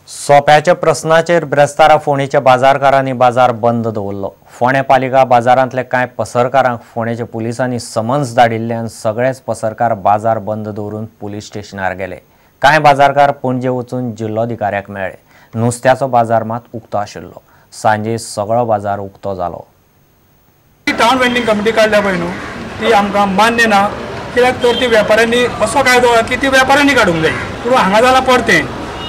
सोप्याच्या प्रस्नाचेर ब्रेस्तारा फोंडेच्या बाजारकारांनी बाजार बंद दवरलो. फोंडें पालिका बाजारांतले कांय पसरकारांक फोंडेच्या पुलिसांनी समन्स धाडिल्ल्यान सगळेच पसरकार बाजार बंद दवरून पुलीस स्टेशनार गेले. कांय बाजारकार पणजे वचून जिल्लोधिकाऱ्याक मेळ्ळे. नुस्त्याचो बाजार मात उक्तो आशिल्लो. सांजे सगळो बाजार उक्तो जालो. टावन वेंडिंग कमिटी काडल्या पळय न्हू, ती आमकां मान्य ना. कित्याक तर ती वेपाऱ्यांनी असो कायदो की ती वेपाऱ्यांनी काडूंक जाय, पूण हांगा जालां परतें.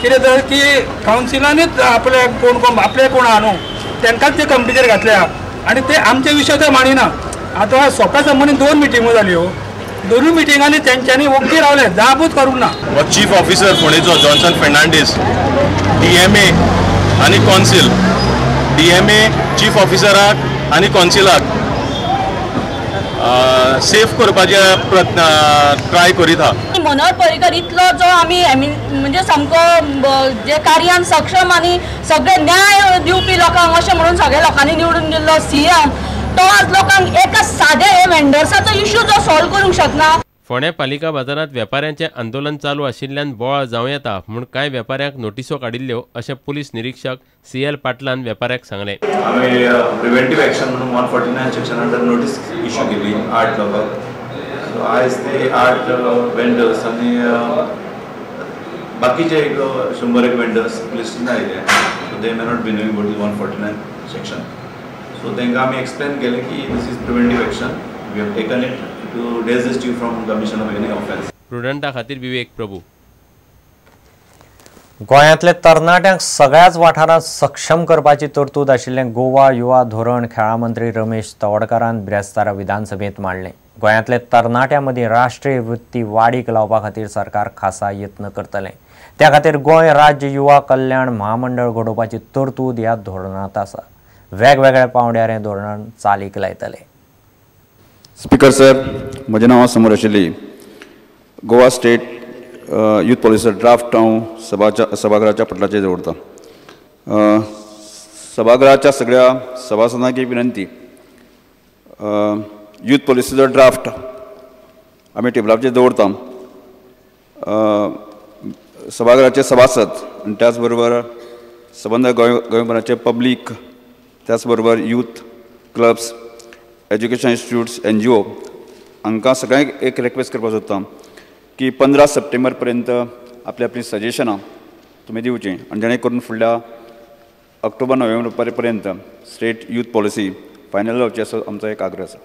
कितें तर की कावन्सिलानूच आपले कोण कोण आपले कोण आहा न्हू तांकांच ते कमिटीचेर घातल्या आनी ते आमचे विशय ते मांडिना. आतां सोप्या संबंदीत 2 मिटिंगो जाल्यो, दोनूय मिटिंगांनी तेंच्यांनी ओग्गी रावले, जापूच करूंक ना. चीफ ऑफिसर फोंडेचो जॉन्सन फेर्नांडीस, DMA आनी कौन्सिल, DMA chief ऑफिसराक आनी कौन्सिलाक सेफ करपाचे प्रयत्न ट्राय करीत आहा. मनोहर पर्रीकर इतलो जो आमी म्हणजे सामको जे कार्यान सक्षम आनी सगळे न्याय दिवपी लोकांक अशें म्हणून सगळ्या लोकांनी निवडून दिल्लो CM, तो आज लोकांक एका साद्या हे वेंडर्साचो इश्यू जो सॉल्व करूंक शकना. फोंडें पालिका बाजारांत वेपाऱ्यांचें आंदोलन चालू आशिल्ल्यान बोवाळ जावं येता म्हूण कांय वेपाऱ्यांक नोटिसो काडिल्ल्यो अशें पुलीस निरीक्षक CL पाटलान वेपाऱ्याक सांगलें. आमी प्रिव्हेंटीव एक्शन म्हणून 149 सेक्शन अंडर नोटीस इश्यू केली 8 लोकांक. सो आयज ते 8 वेंडर्स आनी बाकीचे एक 100 वेंडर्स पुलीस स्टेशनार आयले. So they may not be knowing what is 149 section. So तांकां आमी एक्सप्लेन केलें की this is preventive action, we have taken it to desist you from commission of any offence. प्रुडंटा खातीर विवेक प्रभू. गोंयांतले तरणाट्यांक सगळ्याच वाठारांत सक्षम करपाची तरतूद आशिल्लें गोवा युवा धोरण खेळां मंत्री रमेश तवडकारान ब्रेस्तारा विधानसभेंत मांडलें. गोंयांतले तरणाट्यां मदीं राष्ट्रीय वृत्ती वाडीक लावपा खातीर सरकार खासा यत्न करतलें. त्या खातीर गोंय राज्य युवा कल्याण म्हामंडळ घडोवपाची तरतूद ह्या धोरणांत आसा. वेगवेगळ्या पांवड्यार हें धोरण चालीक लायतले. स्पीकर सर, म्हजें नांव समोर आशिल्ली गोवा स्टेट यूथ पॉलिसीचो ड्राफ्ट हांव सभाघराच्या पटलाचेर दवरतां. सभाघराच्या सगळ्या सभासदांक एक विनंती, यूथ पॉलिसीचो ड्राफ्ट आमी टेबलाचेर दवरता. सभाघराचे सभासद आनी त्याच बरोबर सबंद गोंयभराचे पब्लीक, त्याच बरोबर youth clubs, education institutes, NGO हांकां सगळ्यांक एक रिक्वेस्ट करपाक सोदता की 15 सप्टेंबर पर्यंत आपली आपली सजेशनां तुमी दिवचीं आनी जेणे करून फुडल्या ऑक्टोबर नोव्हेंबर पर्यंत स्टेट यूथ पॉलिसी फायनल जावची असो आमचो एक आग्रह आसा.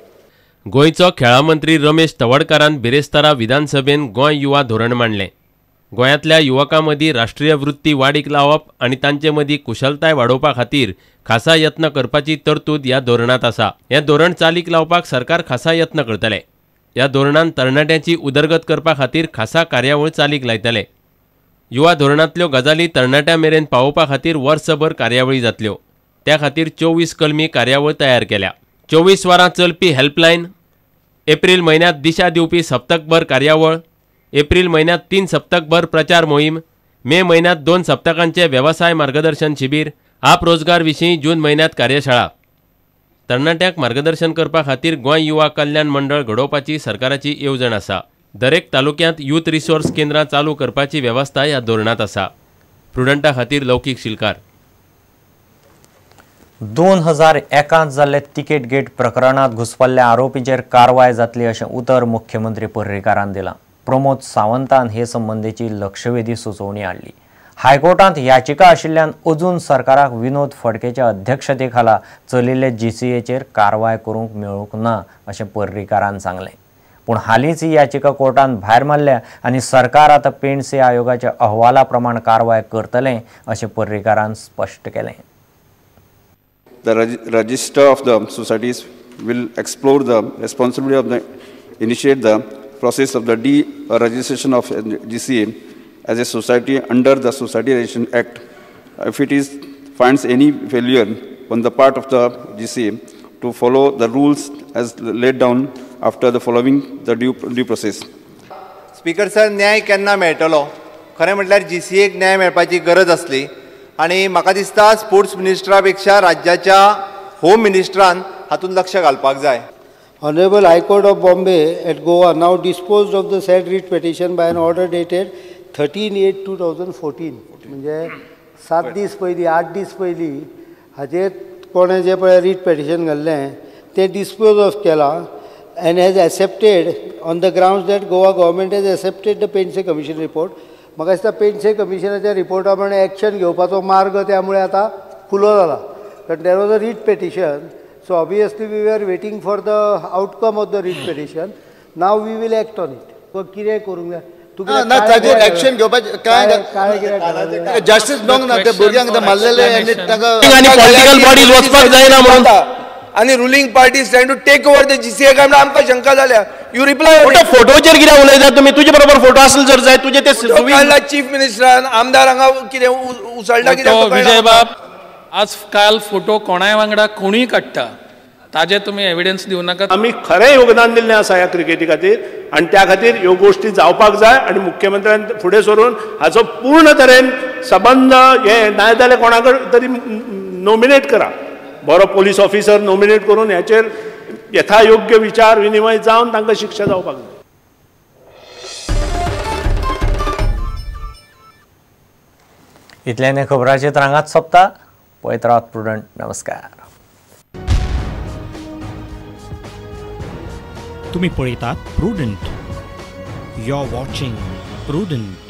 गोंयचो खेळां मंत्री रमेश तवडकारान बिरेस्तारा विधानसभेन गोंय युवा धोरण मांडलें. गोंयांतल्या युवकां मदीं राष्ट्रीय वृत्ती वाडीक लावप आनी तांचे मदीं कुशलताय वाडोवपा खातीर खासा यत्न करपाची तरतूद ह्या धोरणांत आसा. हें धोरण चालीक लावपाक सरकार खासा यत्न करतले. ह्या धोरणान तरणाट्यांची उदरगत करपा खातीर खासा कार्यावळ चालीक लायतले. युवा धोरणांतल्यो गजाली तरणाट्यां मेरेन पावोवपा खातीर वर्सभर कार्यावळी जातल्यो. त्या खातीर 24 कलमी कार्यावळ तयार केल्या. 24 वरां चलपी हेल्पलायन, एप्रील म्हयन्यांत दिशा दिवपी सप्तकभर कार्यावळ, एप्रील म्हयन्यांत 3 सप्तकभर प्रचार मोहीम, मे म्हयन्यांत 2 सप्तकांचे वेवसाय मार्गदर्शन शिबीर, आप रोजगार विशीं जून म्हयन्यांत कार्यशाळा. तरणाट्यांक मार्गदर्शन करपा खातीर गोंय युवा कल्याण मंडळ घडोवपाची सरकाराची येवजण आसा. दरेक तालुक्यांत यूथ रिसोर्स केंद्रां चालू करपाची वेवस्था ह्या धोरणांत आसा. प्रुडंटा खातीर लौकीक शिलकार. 2001 जाल्ले तिकेट गेट प्रकरणांत घुसपल्ल्या आरोपीचेर कारवाय जातली अशें उतर मुख्यमंत्री पर्रीकारान दिलां. प्रमोद सावंतान हे संबंदीची लक्षवेधी सुचोवणी हाडली. हायकोर्टांत याचिका आशिल्ल्यान अजून सरकाराक विनोद फडकेच्या अध्यक्षतेखाला चलिल्ले GCAचेर कारवाय करूंक मेळूंक ना अशें पर्रीकारान सांगलें. पूण हालींच ही याचिका कोर्टान भायर मारल्या आनी सरकार आतां पेंडसे आयोगाच्या अहवाला प्रमाण कारवाय करतलें अशें पर्रीकारान स्पश्ट केलें. The register of the societies will explore the responsibility of the initiate the process of the de-registration of GCA as a society under the Society Registration Act. If it is finds any failure on the part of the GCA to follow the rules as laid down after the following the due process. Speaker sir, न्याय केन्ना मेळटलो? खरें म्हटल्यार GCAक न्याय मेळपाची गरज आसली आनी म्हाका दिसता स्पोर्ट्स मिनिस्टरा पेक्षा राज्याच्या होम मिनिस्टरान हातूंत लक्ष घालपाक जाय. Honorable High Court of Bombay at Goa now disposed of the said writ petition by an order dated 13/8/2014, म्हणजे 7 दीस पयलीं 8 दीस पयलीं हाजेर कोणें जें पळय रीट पेटिशन घाल्लें तें डिस्पोज ऑफ केलां and has accepted on the grounds that Goa government has accepted the Pendse commission report. म्हाका दिसता पेंडसे कमिशनाच्या रिपोर्टा प्रमाणे एक्शन घेवपाचो मार्ग त्यामुळे आतां खुलो जाला, कारण there was a writ petition. So obviously we are waiting for the outcome of the writ petition. Now we will act on it. कितें करूंक जाय ना ताजेर एक्शन घेवपाचें काय जस्टीस मेळोंक ना, ते भुरग्यांक मारलेले आनी तांकां पॉलिटिकल बॉडीज वचपाक जायना म्हणून आनी ruling party is trying to take over the GCA काय म्हणून आमकां शंका जाल्या. You reply फोटोचेर कितें उलयता तुमी? तुजे बरोबर फोटो आसले जर जाय तुजे ते चीफ मिनिस्टरान आमदार हांगा कितें उसळटा कितें? विजयबाब, आज काल फोटो कोणाय वांगडा कोणूय काडटा, ताजे तुमी एविडन्स दिवं नाका. आमी खरें योगदान दिल्लें आसा ह्या क्रिकेटी खातीर आनी त्या खातीर ह्यो गोश्टी जावपाक जाय आनी मुख्यमंत्र्यान फुडें सरून हाचो पूर्ण तरेन सबंद हे नाय जाल्यार कोणाक तरी नॉमिनेट करा, बरो पोलीस ऑफिसर नॉमिनेट करून ह्याचेर यथायोग्य विचार विनिमय जावन तांकां शिक्षा जावपाक जाय. इतल्यान खबराचेर रांगात सोंपता. पळयत रावात प्रुडंट. नमस्कार. तुम्ही पळयतात Prudent. You are watching Prudent.